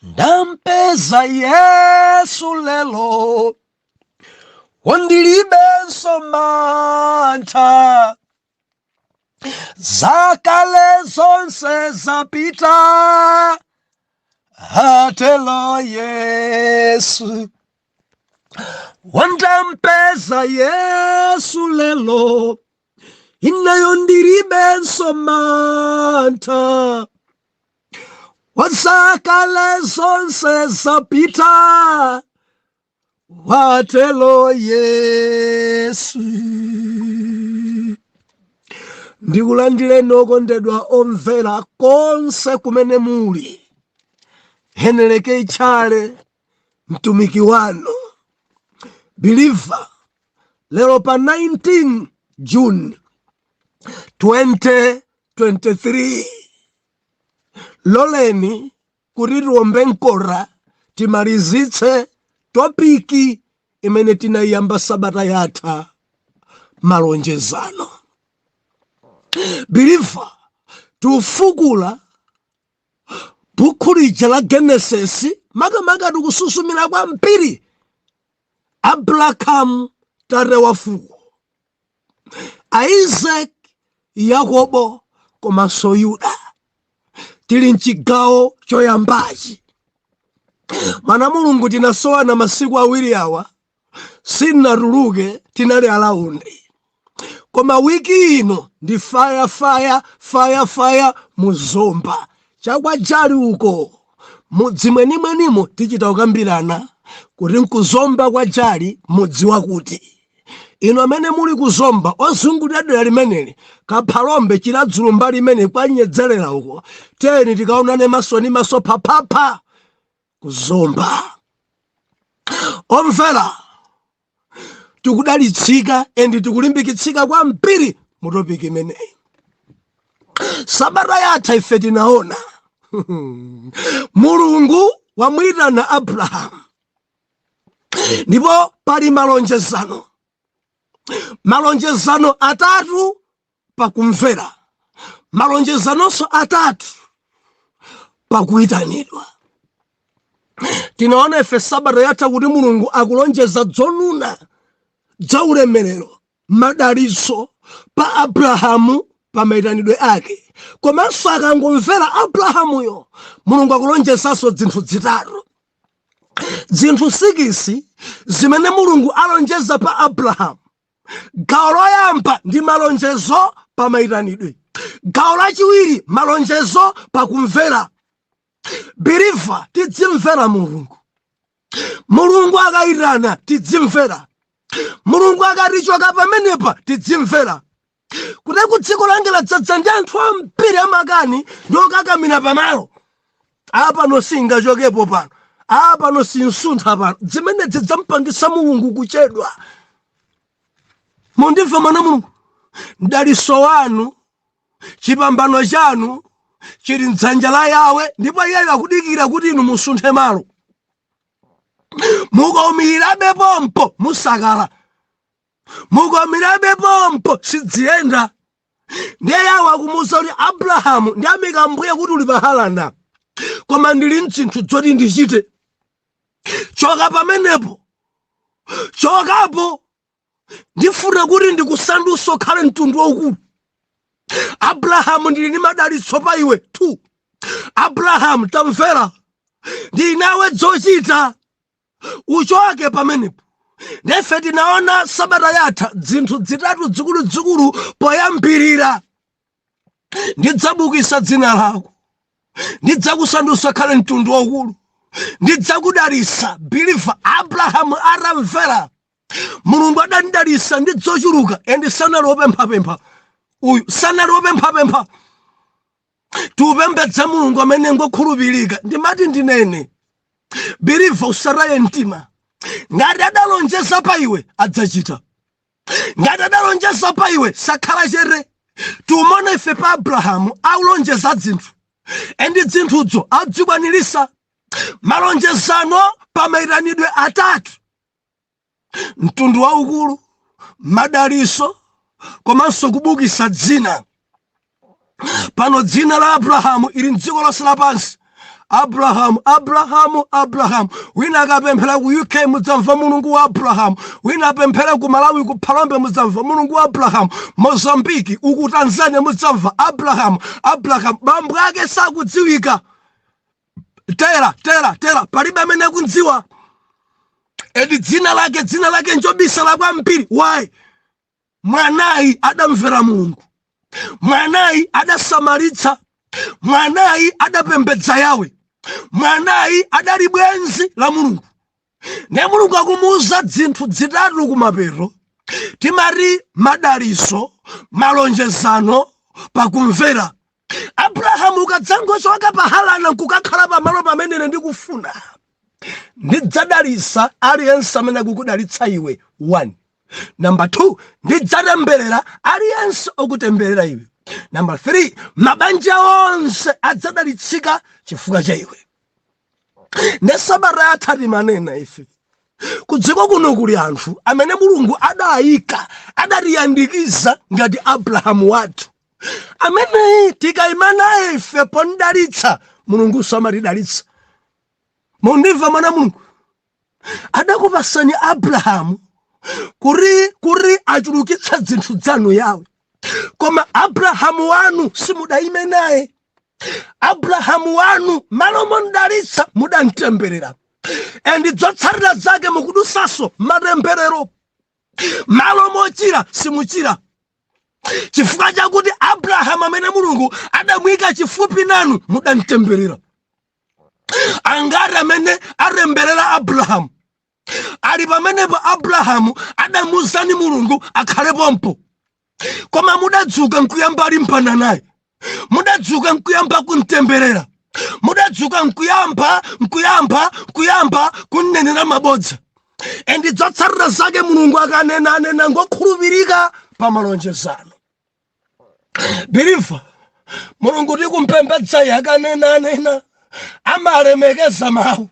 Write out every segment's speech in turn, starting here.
Ndampeza Yesu lelo, ndilibenso mantha. Zakale zonse zapita, atelo Yesu. Ndampeza Yesu lelo, ineyo ndilibenso mantha. Zakale zonse zapita, watelo Yesu. Ndikulandireni okondedwa omvera konse kumene muli. Heneleke Tchale, mtumiki wanu believer, lero pa 19 June 2023, loleni kuti tiombe mkota, timalizitse topic imene tinayiyamba sabata yatha, malonjezano. Believer, tikufukula bukhu lija la Genesis, makamaka tikususumira kwambiri Abrahamu, tate wa fuko, Isaac, Yakobo komanso Yuda. Tili mchigawo choyambachi. Mwana Mulungu, tinasowana masiku 2 awa, sitinatuluke, tinali around, koma wiki ino ndi fire, fire, fire, fire muzomba chakwajali uko mudzi mwenimwenimo. Tichita kukambirana kuti nkuzomba kwa Jali mudzi wakuti. Inu amene muli kuzomba, ozungulira dera limeneli, Kaphalombe, Chiradzulu, mbali imene kwanyedzerera uko, teni tikaonane maso ni maso, phaphapha kuzomba. Omvera, tikudalitsika and tikulimbikitsika kwambiri mu topic imeneyi. Sabata yatha ife tinaona Mulungu wamuyitana Abrahamu, ndipo pali malonjezano, malonjezano atatu pakumvera, malonjezanonso atatu pakuyitanidwa. Tinaona ife sabata yatha kuti Mulungu akulonjeza dzonuna dzaulemerero, madalitso pa Abrahamu pa mayitanidwe ake, komanso akangomvera Abrahamuyo, Mulungu akulonjezanso zinthu zitatu, zinthu 6 zimene Mulungu alonjeza pa Abrahamu. Gawo loyamba ndi malonjezo pa mayitanidwe, gawo lachiwiri malonjezo pakumvera. Believer, tidzimvera Mulungu. Mulungu akayitana, tidzimvera. Mulungu akatichoka pamenepa, tidzimvera. Kuti ku dziko lange ladzadza ndi anthu ambiri amakani ndi okakamira pamalo apano, singachokepo pano, apano sinsuntha pano, zimene zidzampangisa Mulungu kuchedwa. Mundimva, mwana Mulungu? Mdaliso wanu, chipambano chanu chili mdzanja la Yawe, ndipo iyeyo akudikira kuti inu musunthe malo. Mukaumirirabe pompo, musakala. Mukaumirirabe pompo, sidziyenda. Ndiye Yawe akumuwuza kuti, "Abrahamu, ndiyamika Mbuye kuti uli pa Harana, koma ndili mzinthu zoti ndichite. Choka pamenepo, chokapo, ndifuna kuti ndikusandutse ukhale mtundu waukulu. Abrahamu, ndili ndi madalitso pa iwe." 2, Abrahamu, tamvera, ndili nawe zochita, uchoke pamenepo. Ndefe tinaona sabata yatha zinthu zitatu zikuluzikulu. Poyambirira, ndidzabukisa dzina lako, ndidzakusandutsa khale mtundu waukulu, ndidzakudalitsa. Believer, Abrahamu atamvera Mulungu, adamdalitsa ndi zochuluka, and sanali wopemphapempha uyu, sanali wopemphapempha. Tiupembedza Mulungu amene ngokhulupirika. Ndimati ndinene, believer, usataye mtima. Ngati adalonjeza pa iwe, adzachita. Ngati adalonjeza pa iwe, sakhala chete. Tiumone ife pa Abrahamu, aulonjeza zinthu and zinthuzo adzikwanirisa. Malonjezano pa mayitanidwe atatu: mtundu waukulu, madaliso komanso kubukisa dzina. Pano dzina la Abrahamu ili mdziko lonse lapansi. Abrahamu, Abrahamu, Abrahamu. Wina akapemphera ku UK, mudzamva Mulungu wa Abrahamu. Wina apemphera ku Malawi, ku Phalombe, mudzamva Mulungu wa Abrahamu. Mozambiki uku, Tanzania, mudzamva Abrahamu, Abrahamu. Bambo ake sakudziwika. Tera, Tera, Tera, palibe amene akundziwa. Edi dzina lake njobisala kwambiri. Why? Mwanayi adamvera Mulungu, mwanayi adasamalitsa, mwanayi adapembedza Yawe, mwanayi adali bwenzi la Mulungu. Ne Mulungu akumuuza zinthu zitatu kumapeto. Timati madaliso, malonjezano pakumvera. Abrahamu, ukadzangochoka pa Harana nkukakhala pamalo pamene ine ndikufuna, ndidzadalitsa aliyense amene akukudalitsa iwe. 1. Number 2, ndidzatemberera aliyense okutemberera iwe. Number 3, mabanja onse adzadalitsika chifukwa cha iwe. Ne sabata yatha timanena ife, kudziko kuno kuli anthu amene Mulungu adayika, adatiyandikiza ngati Abrahamu wathu, amene tikayima naye ife pondalitsa, Mulungu samatidalitsa. Mundimva, mwana? Mulungu adakupasani Abrahamu kuri achulukitsa zinthu zanu yawe, koma Abrahamu wanu simudayime naye. Abrahamu wanu, malo mondalitsa, mudamtemberera, and zotsatira zake mukudusaso matemberero. Malo mochira simuchira, chifukwa chakuti Abrahamu amene Mulungu adamuyika chifupi nanu mudamtemberera. Angati amene atemberera Abrahamu ali pamenepo? Abrahamu adamuzani Mulungu akhale pompo, koma mudadzuka nkuyamba alimbana naye, mudadzuka nkuyamba kumtemberera, mudadzuka nkuyamba kunenera mabodza. And zotsatira zake, Mulungu akanena, anena, ngokhulupirika pa malonjezano. Believer, Mulungu tikumpembedzayi akanena, anena, amalemekeza mawu.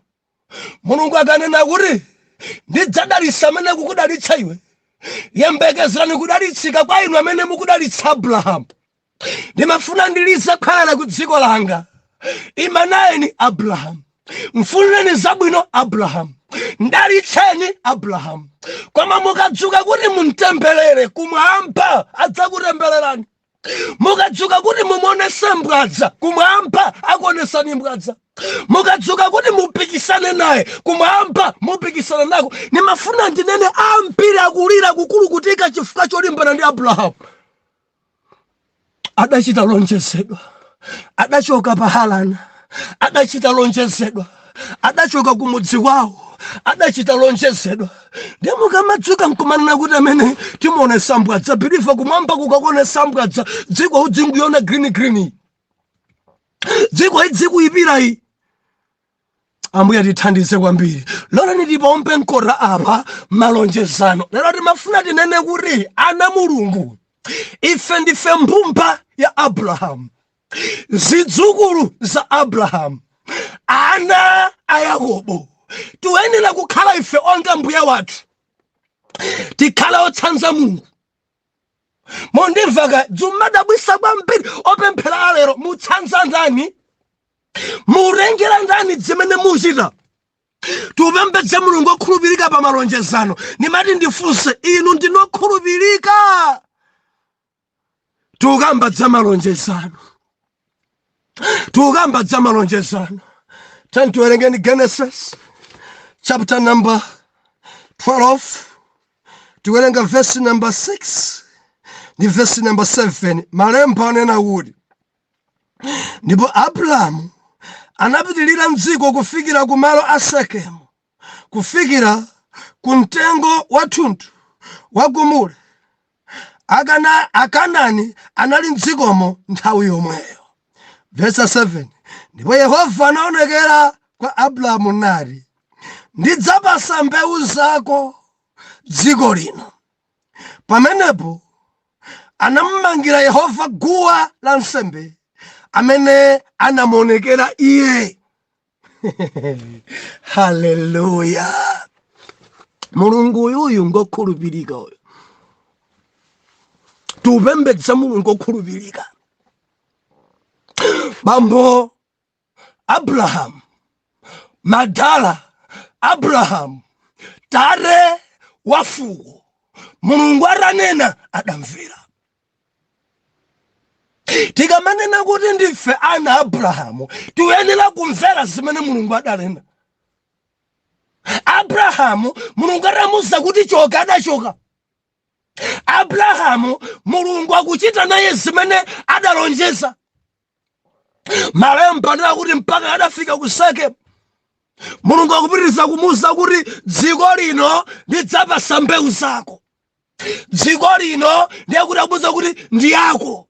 Mulungu akanena kuti ndidzadalitsa amene kukudalitsa iwe, yembekezerani kudalitsika kwa inu amene mukudalitsa Abrahamu. Ndimafuna ndilize khwalala ku dziko langa. Imanayeni Abrahamu, mfunireni zabwino Abrahamu, ndalitseni Abrahamu. Koma mukadzuka kuti muntemberere, kumwamba adzakutembererani. Mukadzuka kuti mumuonese mbwadza, kumwamba akuonesani mbwadza. Mukadzuka kuti mupikisane naye, kumwamba mupikisana nako. Nimafuna ndinene, ambiri akulira, kukulukutika chifukwa cholimbana ndi Abrahamu. Adachita lonjezedwa, adachoka pa Harana, adachita lonjezedwa, adachoka kumudzi kwawo, adachita lonjezedwa. Ndiye mukamadzuka nkumanena kuti amene timuonesa mbwadza, believer, kumwamba kukakuonesa mbwadza, dziko udzinguyona green green, dziko idzikuyipira iyi. Ambuye tithandize kwambiri. Loleni tipompe mkota apa. Malonjezano lero timafuna tinene kuti ana Mulungu, ife ndife mbumba ya Abrahamu, zidzukulu za Abrahamu, ana a Yakobo. Tiyenera kukhala ife onga mbuye wathu, tikhale otsanza Mulungu. Mondimvaka? Zimadabwisa kwambiri, opemphera alero mutsanza ndani? Murengera ndani zimene muchita? Tiupembedze Mulungu okhulupirika pa malonjezano. Nimati ndifunse, inu ndinokhulupirika? Tiukamba za malonjezano, tiukamba za malonjezano. Tani tiwerengeni Genesis chapter number 12. Tiwerenga verse number 6 ndi verse number 7. Malemba anena kuti, ndipo Abrahamu anapitilira mdziko kufikira ku malo a Sekemu, kufikira ku mtengo wathunthu wa ku More. Akanani anali mdzikomo nthawi yomweyo. Verse 7, ndipo Yehova anaonekera kwa Abrahamu nati, ndidzapasa mbewu zako dziko lino. Pamenepo anamumangira Yehova guwa la nsembe amene anamuonekera iye. Haleluya! Mulungu uyuyu ngokhulupirika uyu. Tiupembedza Mulungu okhulupirika. Bambo Abrahamu, madala Abrahamu, tate wa fuko, Mulungu atanena adamvera. Tikamanena kuti ndife ana Abrahamu, tikuyenera kumvera zimene Mulungu adanena. Abrahamu Mulungu atamuuza kuti choka, adachoka. Abrahamu Mulungu akuchita naye zimene adalonjeza. Malemba anena kuti mpaka adafika ku Sekemu, Mulungu akupitiriza kumuuza kuti dziko lino ndidzapasa mbewu zako. Dziko lino ndiye kuti akumuuza kuti ndi yako.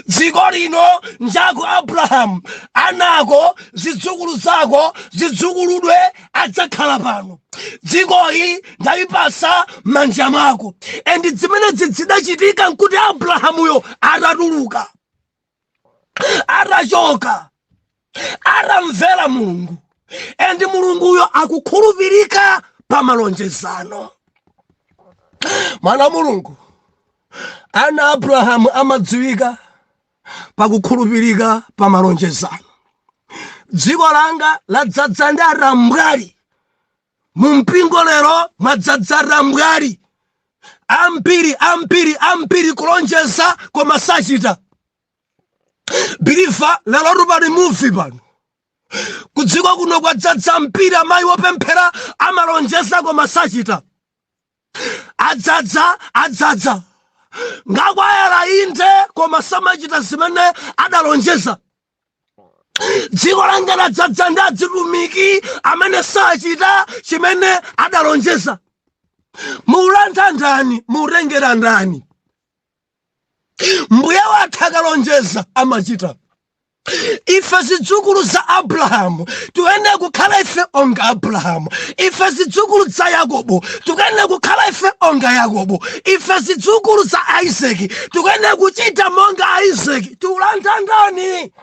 Dziko lino njako Abrahamu, anako, zidzukulu zako, zidzukuludwe adzakhala pano. Dzikoli ndalipasa m'manja mwako. And zimene zidachitika nkuti Abrahamuyo atatuluka, atachoka, atamvera Mulungu. And Mulunguyo akukhulupirika pa malonjezano. Mwana Mulungu, ana Abrahamu amadziwika pakukhulupirika pa malonjezano. Dziko langa ladzadza ndi atambwali. Mu mpingo lero mwadzadza atambwali ambiri, ambiri, ambiri, kulonjeza koma sachita. Believer, lero pali muvi pano kudziko kuno kwadzadza mpira. Amayi wopemphera amalonjeza koma sachita. Adzadza, adzadza ngakwayala inde, koma samachita zimene adalonjeza. Dziko langa ladzadza ndi adzitumiki amene sachita chimene adalonjeza. Muulantha ndani? Muutengera ndani? Mbuye wathu akalonjeza amachita. Ife zidzukulu za Abrahamu tikuyenera kukhala ife onga Abrahamu. Ife zidzukulu za Yakobo tikuyenera kukhala ife onga Yakobo. Ife zidzukulu za Isaki tikuyenera kuchita monga Isaki. Tiulantha ndani?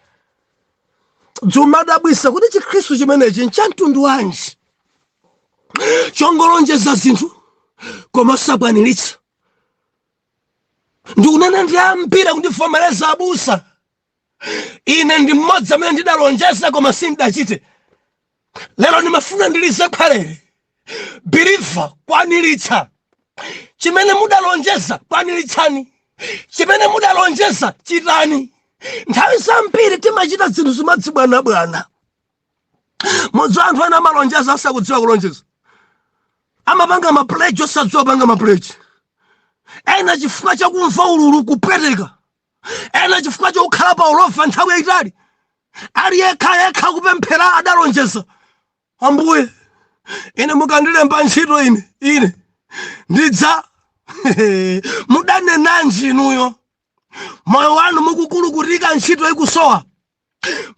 Zimadabwisa kuti Chikhristu chimenechi nchamtundu wanji, chongolonjeza zinthu koma sakwaniritsa. Ndikunena ndi ambiri kundivomereza, abusa, ine ndi mmodzi amene ndidalonjeza koma sindidachite. Lero ndimafuna ndilize khwalere. Believer, kwaniritsa chimene mudalonjeza. Kwaniritsani chimene mudalonjeza, chitani. Nthawi zambiri timachita zinthu zimadzibwanabwana. Modzi anthu ena amalonjeza asakudziwa kulonjeza, amapanga mapledge osadziwa kupanga mapledge. Ena chifukwa chakumva ululu kupweteka, ena chifukwa chokhala pa ulova nthawi yayitali, ali yekha yekha kupemphera, adalonjeza, "Ambuye, ine mukandilemba ntchito, ine ndidza." Mudanenanji inuyo? Moyo wanu mukukulukutika, ntchito ikusowa,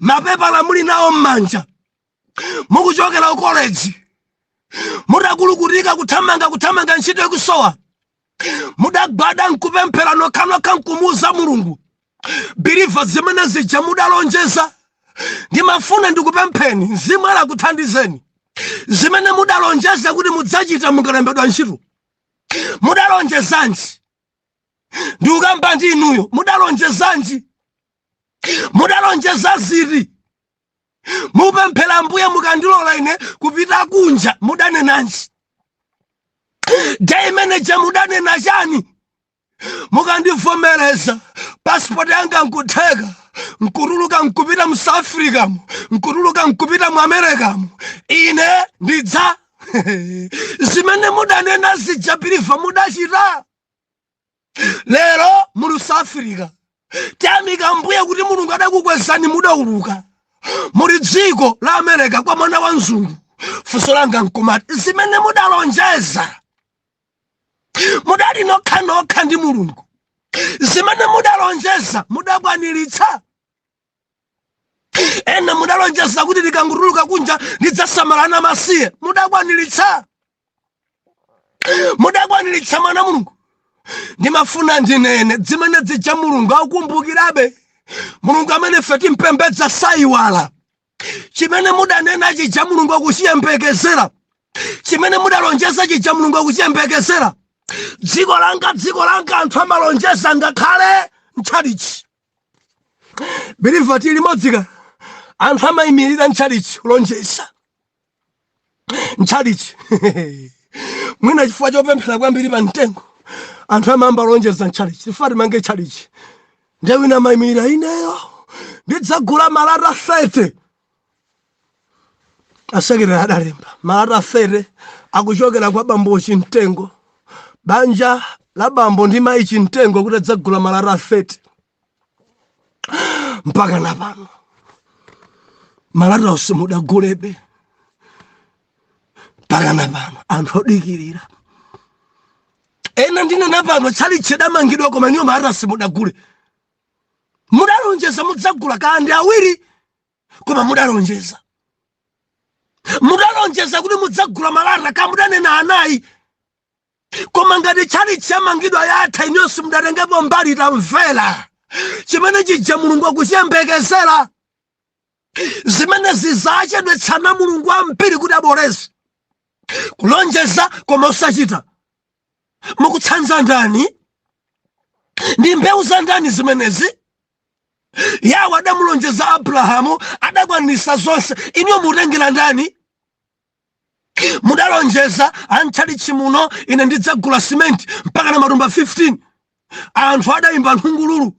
mapepala muli nawo m'manja, mukuchokera ku college, mutakulukutika, kuthamanga, kuthamanga, ntchito ikusowa, mudagwada nkupemphera nokhanokha nkumuuza Mulungu? Believer, zimene zija mudalonjeza, ndimafuna ndikupempheni, Mzimu akuthandizeni. Zimene mudalonjeza kuti mudzachita mukalembedwa ntchito, mudalonjezanji? Ndikukamba ndi inuyo, mudalonjezanji? Mudalonjeza ziti? Mupemphera, "Ambuye, mukandilola ine kupita kunja," mudanenanji? Day manager, mudanena chani? "Mukandivomereza, passport yanga nkutheka, nkutuluka nkupita mu South Africa mu, nkutuluka nkupita mu America mu, ine ndidza." Zimene mudanena zija, believer, mudachita? Lero muli South Africa. Tiyamika Mbuye kuti Mulungu adakukwezani, mudauluka, muli dziko la America kwa mwana wa mzungu. Funso langa nkumati, zimene mudalonjeza, mudali nokhanokha ndi Mulungu, zimene mudalonjeza mudakwaniritsa? Ena mudalonjeza kuti ndikangotuluka kunja ndidzasamala ana masiye. Mudakwaniritsa? Mudakwaniritsa, mwana Mulungu? Ndimafuna ndinene, zimene zija Mulungu akukumbukirabe. Mulungu amene ife timpembedza sayiwala. Chimene mudanena chija Mulungu akuchiyembekezera. Chimene mudalonjeza chija Mulungu akuchiyembekezera. Dziko langa, dziko langa, anthu amalonjeza ngakhale mtchalichi. Believer, tili modzika. Anthu amayimirira mtchalichi kulonjeza mtchalichi, mwina chifukwa chopemphera kwambiri pa mtengo. Anthu amayamba lonjeza mtchalichi, chifukwa timange tchalichi, ndiye wina amayimirira, "Ineyo ndidzagula malata 30." Asekretary adalemba malata 30 akuchokera kwa bambo Chimtengo, banja la bambo ndi mayi Chimtengo, kuti adzagula malata 30. Mpaka na pano malata simudagulebe. Mpaka na pano anthu odikirira ena. Ndinena pano, tchalichi chidamangidwa koma niyo malata simudagule. Mudalonjeza mudzagula kandi awiri, koma mudalonjeza, mudalonjeza kuti mudzagula malata, kamudanena anayi. Koma ngati tchalichi yamangidwa, yatha, inonso simudatengepo mbali. Tamvera, chimene chija Mulungu akuchiyembekezera. Zimene zizachedwetsana Mulungu ambiri kuti aboleze kulonjeza koma usachita. Mukutsanza ndani? Ndi mbewu za ndani zimenezi? Yawo adamulonjeza Abrahamu, adakwanisa zonse. Iniyo mutengera ndani? Mudalonjeza antchalichi muno, "Ine ndidzagula simenti mpaka na matumba 15." Anthu adayimba nthungululu,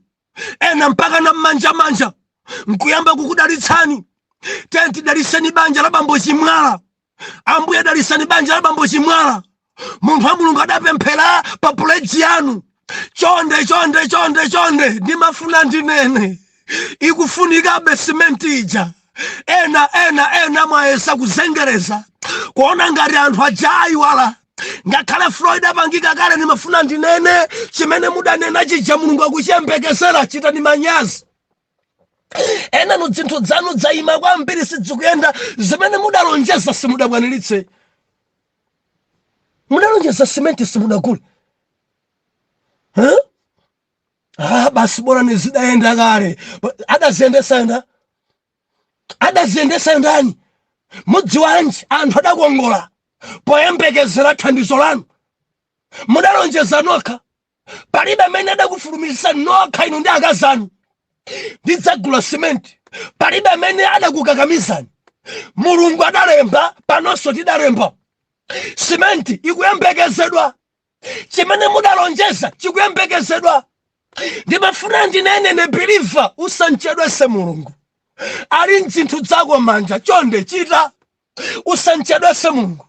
ena mpaka na mmanjamanja nkuyamba kukudalitsani. "Tenti daliseni banja la bambo Chimwala, Ambuye dalisani banja la bambo Chimwala." Munthu wa Mulungu adapemphera pa pledge yanu. Chonde, chonde, chonde, chonde, ndimafuna ndinene, ikufunikabe simenti ija. Ena, ena, ena mwayesa kuzengereza kuona ngati anthu aja ayiwala, ngakhale floor idapangika kale. Ndimafuna ndinene, chimene mudanena chija Mulungu akuchiyembekezera. Chitani manyazi. Ena nu zinthu zanu zayima kwambiri, sizikuyenda. Zimene mudalonjeza simudakwaniritse. Mudalonjeza simenti, simudagule. Huh? Ah, basi, bora nizidayenda kale. Adaziyendesa nda, adaziyendesa ndani? Mudziwanji? Anthu adakongola poyembekezera thandizo lanu. Mudalonjeza nokha, palibe amene adakufulumizisa. Nokha inu ndi akazanu, "Ndidzagula simenti." Palibe amene adakukakamizani. Mulungu adalemba, panonso tidalemba, simenti ikuyembekezedwa. Chimene mudalonjeza chikuyembekezedwa. Ndimafuna ndinene, ne believer, usanchedwese Mulungu. Ali mzinthu zako manja, chonde chita, usanchedwese Mulungu.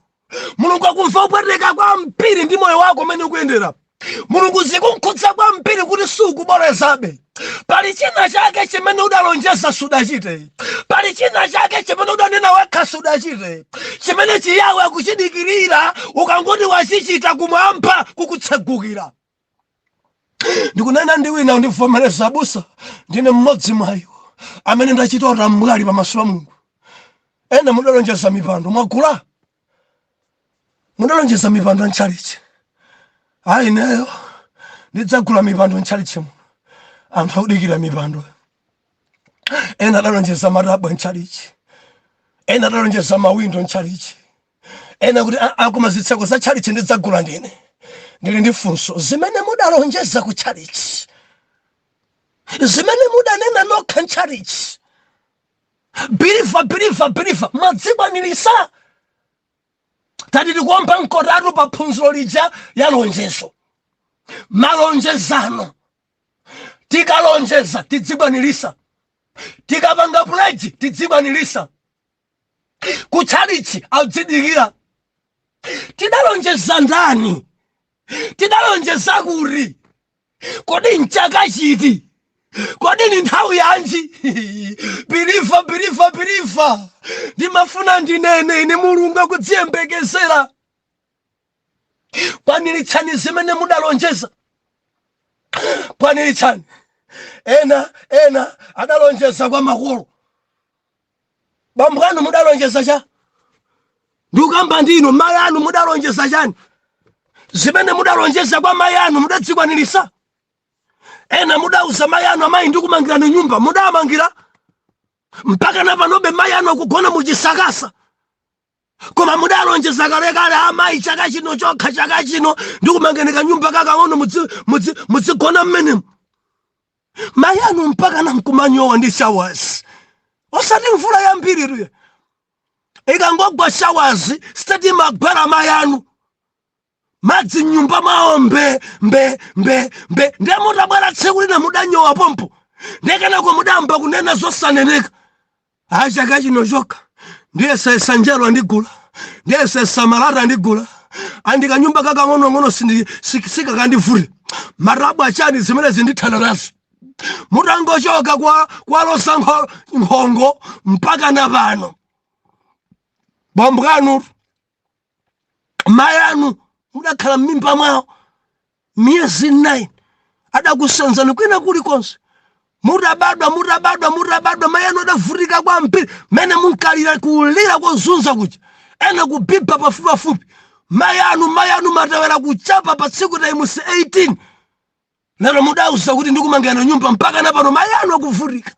Mulungu akumva kupweteka kwambiri ndi moyo wako umene ukuyendera. Mulungu zikunkhudza kwambiri kuti sukubolezabe. Pali china chake chimene udalonjeza sudachite, pali china chake chimene udanena wekha sudachite, chimene chiyawe akuchidikirira. Ukangoti wachichita, kumwamba kukutsegukira. Ndikunena ndi wina undivomereza, "Abusa, ndine mmodzi mwa iwo amene ndachita utambwali pamaso pa Mulungu." Ena mudalonjeza mipando, mwagula? Mudalonjeza mipando ntchalichi, "Ayi, ineyo ndidzagula mipando ntchalichi muno." Anthu akudikira mipando. Ena adalonjeza matabwa ntchalichi, ena adalonjeza mawindo ntchalichi, ena kuti, "Ah, ah, koma zitseko za tchalichi ndidzagula ndine." Ndili ndi funso: zimene mudalonjeza ku tchalichi, zimene mudanena nokha ntchalichi, believer, believer, believer, mwadzikwanirisa? Tati tikuomba mkotatu pa phunziro lija ya lonjezo, malonjezano. Tikalonjeza tidzikwanirisa, tikapanga pledge tidzikwanirisa. Kutchalichi akudzidikira. Tidalonjeza ndani? Tidalonjeza kuti? Kodi mchaka chiti? Kodi ni nthawi yanji? Believer, believer, believer, ndimafuna ndinene ine, Mulungu akudziyembekezera. Kwaniritsani zimene mudalonjeza, kwaniritsani. Ena, ena adalonjeza kwa makolo. Bambo anu mudalonjeza cha? Ndikukamba ndinu mayi anu, mudalonjeza chani? Zimene mudalonjeza kwa mayi anu mudadzikwanirisa? Ena mudauza mayi anu, "Amayi, ndikumangirani nyumba." Mudamangira? Mpaka na panobe mayi anu akugona muchisakasa. Koma mudalonjeza kalekale, "Amayi, chaka chino chokha, chaka chino ndikumangeni kanyumba kakang'ono, muzigona mmenemu." Mayi anu mpaka na nkumanyowa ndi showers. Osati mvula yambiri ruye, ikangogwa shawazi sitati imagwera mayanu madzi mnyumba mwawo mbe mbe mbe mbe. Ndiye mutabwera tsiku lina mudanyowa pompo, ndiye kenako mudamba kunena zosaneneka. A chaka chino chokha ndiyesesa njerwa ndigula, ndiyesesa malata ndigula, andikanyumba kakang'onong'ono sikakandivute, matabwa chani zimene zindithana nazo. Mutangochoka kwa kwalosa nkhongo mpaka na pano, bambo anu, mayi anu mudakhala m'mimba mwawo miyezi 9, adakusenzani kwina kulikonse. Mutabadwa, mutabadwa, mutabadwa, mayi anu adavutika kwambiri mene munkalira kulira kozunza kuja, ena kubibha pafupipafupi. Mayi anu, mayi anu matewera kuchapa pa tsiku times 18. Lero mudauza kuti ndikumangana nyumba, mpaka na pano mayi anu akuvutika.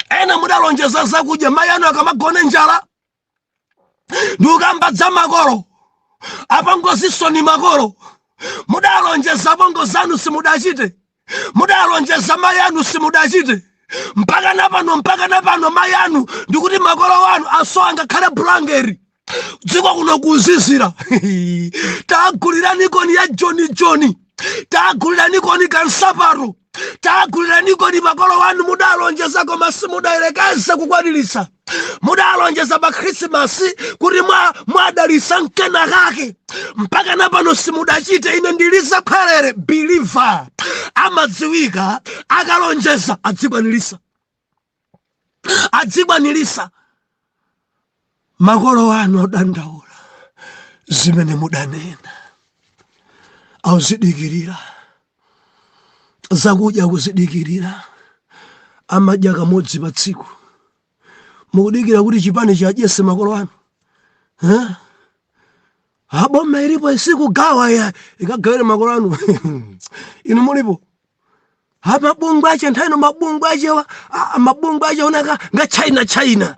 Ena mudalonjeza zakudya, mayi anu akamagone njala. Ndikukamba za makolo apangozisoni, makolo mudalonjeza apongozi anu, simudachite. Mudalonjeza mayi anu, simudachite. Mpaka napano, mpaka napano mayi anu, ndikuti makolo wanu asowa ngakhale bulangeri. Dziko kuno kuzizira, taguliranikoni ya joni joni, taguliranikoni kansapato, taguliranikoni. Makolo wanu mudalonjeza koma simudayerekeze kukwaniritsa. Mudalonjeza pa Khrisimasi kuti mwadalisa mkena kake, mpaka napano simudachite. Ine ndiliza khwerere, believer amadziwika akalonjeza adzikwanirisa, adzikwanirisa. Makolo anu adandaula zimene mudanena, auzidikirira zakudya, kuzidikirira amadya kamodzi pa tsiku. Mukudikira kuti chipani chadyese makolo anu, eh? Aboma ilipo isikugawa ya ikagawire makolo anu, inu mulipo. Amabungwe ache nthawi, mabungwe achewa, mabungwe ache onaka nga China China,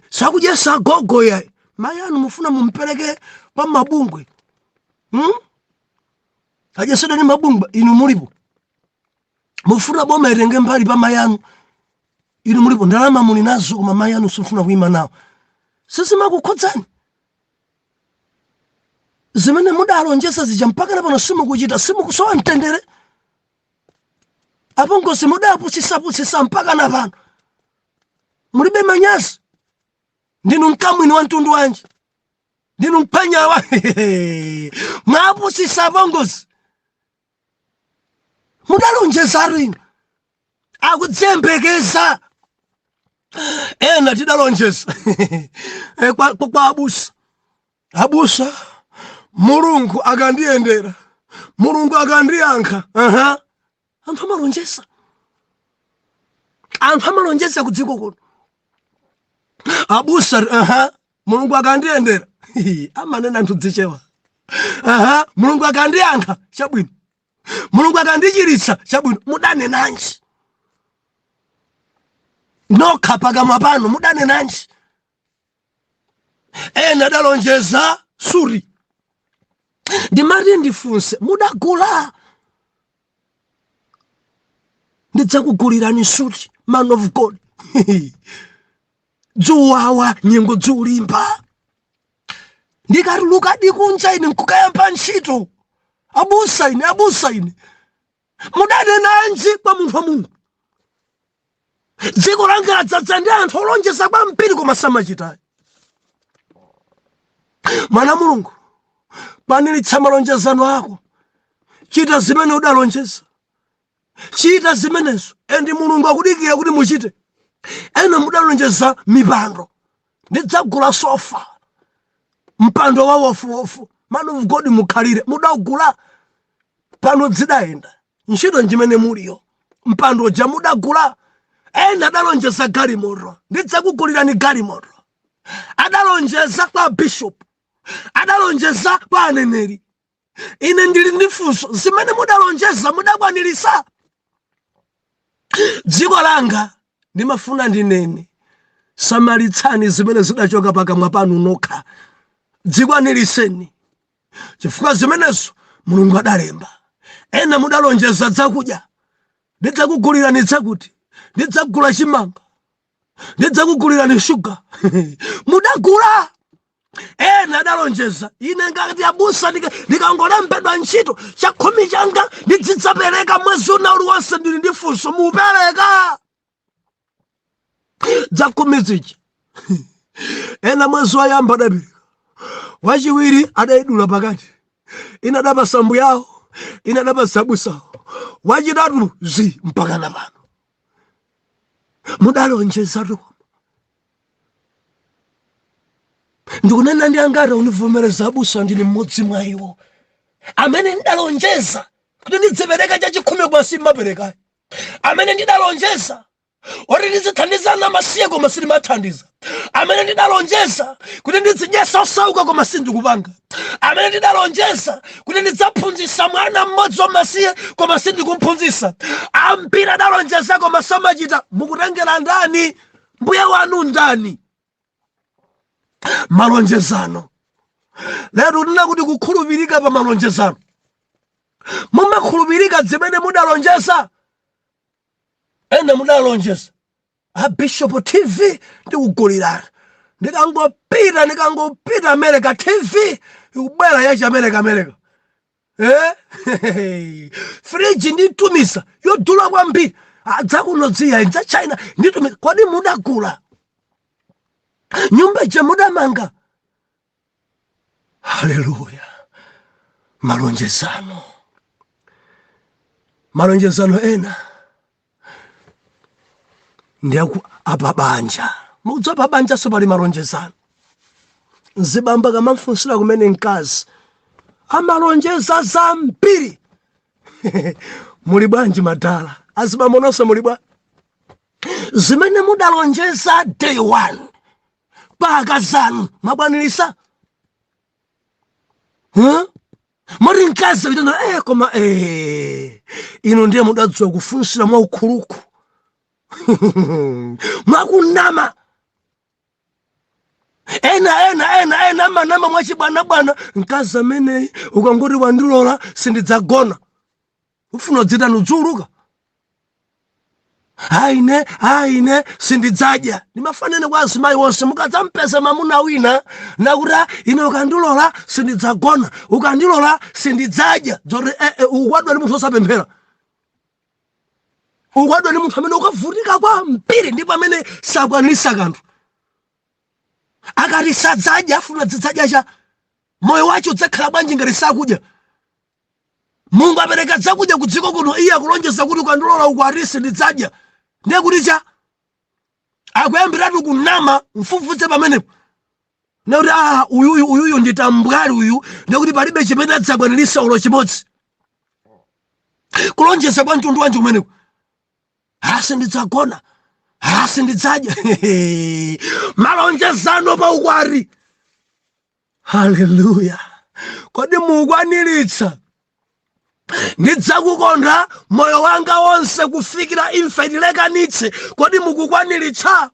sakudyesa agogo ya mayi anu. Mufuna mumpereke pa mabungwe, Adyesedwa ndi mabungwe, inu mulipo. Mufuna boma itenge mbali pa mayi anu, inu mulipo. Ndalama muli nazo, koma mayi anu simufuna kuyima nawo. Sizimakukhudzani zimene mudalonjeza zija, mpaka napano simukuchita. Simukusowa mtendere. Apongozi mudaputsitsaputsitsa, mpaka napano mulibe manyazi. Ndinu mkamwini wa mtundu wanji? Ndinu mphanyawa? Mwaputsitsa apongozi. Mudalonjeza inu, akudzembekeza. Ena tidalonjeza kwa abusa: "Abusa, Mulungu akandiyendera, Mulungu akandiyankha." Aha, anthu amalonjeza, anthu amalonjeza ku dziko kuno. Abusa, aha, Mulungu akandiyendera, amanena anthu dzichewa, aha, Mulungu akandiyankha, chabwino, Mulungu akandichiritsa, chabwino. Mudanenanji nokha pakamwa pano? Mudanenanji? Ena adalonjeza suti. Ndimati ndifunse, mudagula? "Ndidzakugulirani suti, man of God." Dzuwawa, nyengo dzulimba, ndikatuluka dikunja ine nkukayamba ntchito, abusa ine, abusa ine. Mudanenanji kwa munthu wa Mulungu? Dziko langa ladzadza ndi anthu olonjeza kwambiri koma samachitayi. Mwana Mulungu, kwaniritsa malonjezano ako, chita zimene udalonjeza, chita zimenezo, and Mulungu akudikira kuti muchite. Ena mudalonjeza mipando: "Ndidzagula sofa, mpando wa wofuwofu, man of God mukhalire." Mudagula? Pano dzidayenda ntchito njimene muliyo, mpando ja mudagula? Ena adalonjeza galimoto: "Ndidzakugulirani galimoto." Adalonjeza kwa bishop, adalonjeza kwa aneneri. Ine ndili ndi funso, zimene mudalonjeza mudakwanirisa? Dziko langa, ndimafuna ndinene, samalitsani zimene zidachoka pakamwa panu nokha, dzikwaniriseni, chifukwa zimenezo Mulungu adalemba. Ena mudalonjeza zakudya: "Ndidzakugulirani zakuti, ndidzagula chimanga." Ndidzakugulirani shuga. Mudagula? Ena adalonjeza, ine ngati abusa ndikangolembedwa ntchito, chakhumi changa ndidzidzapereka mwezi una uliwonse. Ndili ndi funso, mupereka zakhumi zija? Ena mwezi woyamba adapereka, wachiwiri adayidula pakati, ina adapasa mbuyawo, ina adapasa abusawo, wachitatu zi mpakana pano. Mudalonjezatu. Ndikunena ndi angati undivomereza abusa, ndili mmodzi mwa iwo amene ndidalonjeza kuti ndidzipereka chachikhumi koma simmaperekayo, amene ndidalonjeza oti ndizithandiza ana amasiye koma sindimathandiza, amene ndidalonjeza kuti ndizidyesa osauka koma sindikupanga, amene ndidalonjeza kuti ndidzaphunzitsa mwana mmodzi wamasiye koma sindikumphunzitsa. Ambiri adalonjeza koma samachita. Mukutengera ndani? Mbuye wanu ndani? Malonjezano. Lero tinena kuti kukhulupirika pa malonjezano. Mumakhulupirika zimene mudalonjeza? Ena mudalonjeza, a bishop, TV ndikugulirani ndikangopita America. TV ikubwera yachi America, America, eh? Friji nditumiza yodula kwambiri, adzakuno dziya dza China nditumiza. Kodi mudagula? Nyumba ija mudamanga? Haleluya! Malonjezano, malonjezano ena ndi apabanja. Mukudziwa pabanjanso pali malonjezano. Mzibambo kamamfunsira kumene mkazi amalonjeza zambiri. Muli bwanji madala? Azibambo nonse muli bwa? Zimene mudalonjeza day one pa akazanu mwakwanirisa? Huh? Moti mkazi akuitana, koma inu ndiye mudadziwa kufunsira mwaukhuluku, mwakunama. Ena ena ena ena amanama mwachibwanabwana. Mkazi ameneyi ukangoti wandilola sindidzagona. Ufuna udzitani? Udziuluka? Aine, aine, sindidzadya. Ndimafanene kwa azimayi onse, mukadzampeza mamuna wina nakuti, "Ah, ine ukandilola sindidzagona, ukandilola sindidzadya," dzoti ukwatiwa ndi munthu osapemphera, ukwatiwa ndi munthu amene ukavutika kwambiri ndipo amene sakwanisa kanthu. Akati sadzadya, afuna zidzadya cha moyo wacho udzakhala bwanji ngati sakudya? Mulungu apereka zakudya ku dziko kuno, iye akulonjeza kuti ukandilola ukwati sindidzadya. Ndiye kuti cha akuyambiratu kunama. Mfufuze pamenepo ndikuti, ah, uyuyu, uyuyu ndi tambwali uyu. Ndikuti palibe chimene adzakwanirisa olo chimodzi. Kulonjeza kwa mtundu wanji kumeneko? Ah, sindidzagona, ah, sindidzadya. Malonjezano pa ukwati, haleluya, kodi mukwaniritsa? Ndidzakukonda moyo wanga wonse kufikira imfa itilekanitse. Kodi mukukwaniritsa?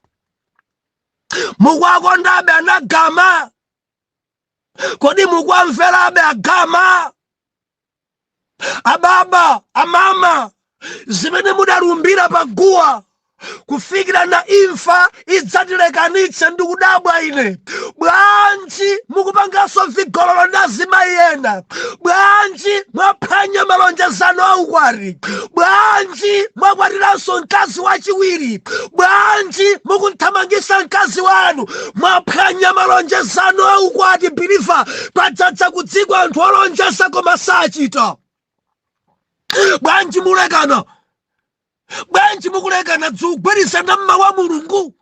Mukuwakondabe anagama? Kodi mukuwamverabe agama, ababa, amama? Zimene mudalumbira paguwa kufikira na imfa idzatilekanitse, ndikudabwa ine, bwanji mukupanganso vigololo ndi azimayi ena? Bwanji mwaphwanya malonjezano a ukwati? Bwanji mwakwatiranso mkazi wachiwiri? Bwanji mukuthamangisa mkazi wanu? Mwaphwanya malonjezano a ukwati. Believer, kwadzadza kudziko anthu olonjeza koma sachita. Bwanji mulekana? Bwanji mukulekana? Dziugwirizana mmawu a Mulungu.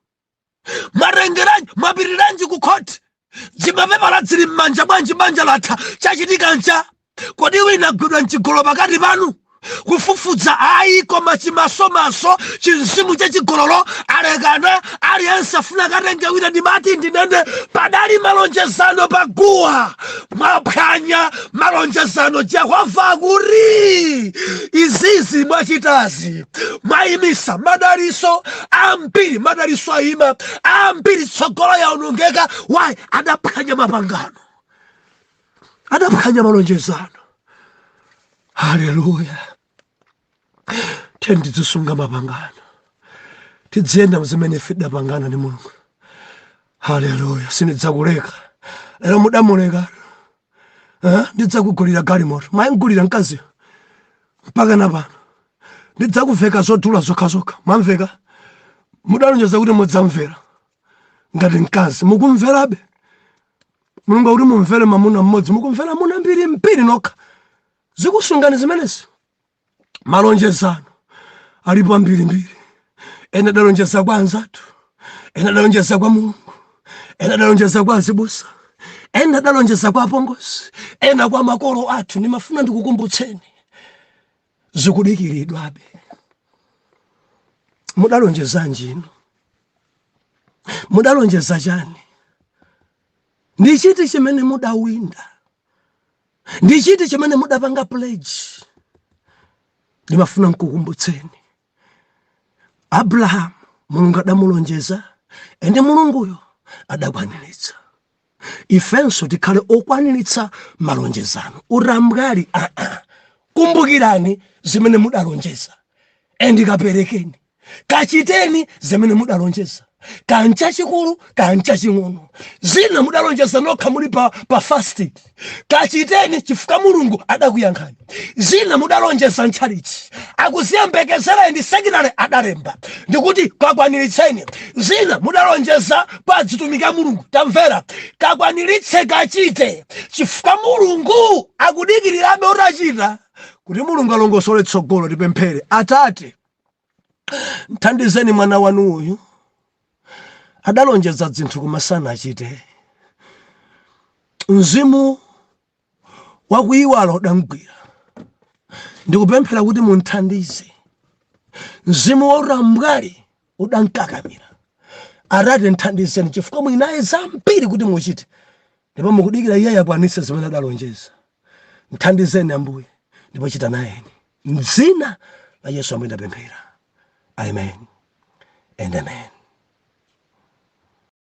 Mwatengeranji? Mwapitiranji ku khoti? Dzimapepala dzili m'manja, bwanji banja latha? Chachitika ncha? Kodi wina agwidwa mchigololo pakati panu? Kufufuza ayi, koma chimasomaso, chinzimu chachigololo, alekana, aliyense afuna katenge wina. Ndimati ndinene, padali malonjezano paguwa, mwaphwanya malonjezano. Jehova akuti izizi mwachitazi, mwayimisa madaliso ambiri, madaliso ayima ambiri, tsogolo yaonongeka. Why? Adaphwanya mapangano, adaphwanya malonjezano. Haleluya! Tiye tizisunga mapangano. Tidziyenda mzimene ife tidapangana ndi Mulungu. Haleluya! Sindidzakuleka. Lero mudamuleka. Ndidzakugulira galimoto. Mwayigulira mkaziyo mpaka na pano. Ndidzakuveka zodula zokhazokha. Mwamveka? Mudalonjeza kuti mudzamvera ngati mkazi. Mukumverabe? Mulungu akuti mumvere mamuna mmodzi, mukumvera amuna mbiri mbiri nokha. Zikusungani zimenezi? Malonjezano alipo ambirimbiri. Ena adalonjeza kwa anzathu, ena adalonjeza kwa Mulungu, ena adalonjeza kwa azibusa, ena adalonjeza kwa apongozi, ena kwa makolo athu. Ndimafuna ndikukumbutseni, zikudikiridwabe. Mudalonjezanji inu? Mudalonjeza chani? Ndi chiti chimene mudawinda? Ndi chiti chimene mudapanga pledge? Ndimafuna nkukumbutseni, Abrahamu Mulungu adamulonjeza, ende Mulunguyo adakwaniritsa. Ifenso tikhale okwaniritsa malonjezano. Utambwali aa. Kumbukirani zimene mudalonjeza, and kaperekeni, kachiteni zimene mudalonjeza, kanchachikulu kanchaching'ono. Zina mudalonjeza nokha muli pa fasting, kachiteni chifukwa Mulungu adakuyankhani. Zina mudalonjeza ntchalichi akuziyembekezera, ndi secretary adalemba ndikuti kakwaniritseni. Zina mudalonjeza kwa azitumiki a Mulungu, tamvera, kakwaniritse, kachite chifukwa Mulungu akudikirirabe utachita kuti Mulungu alongosole tsogolo. Tipemphere. Atate, mthandizeni mwana wanu uyu, adalonjeza zinthu koma sanachite. Mzimu wakuyiwala udamgwira. Ndikupemphera kuti munthandize. Mzimu wa utambwali udamkakamira. Atate, nthandizeni chifukwa mwinaye zambiri kuti muchite, ndipo mukudikira iye akwanitse zimene adalonjeza. Mthandizeni Ambuye, ndipo chita nayeni. Mdzina la Yesu Ambuye ndapemphera, amen and amen.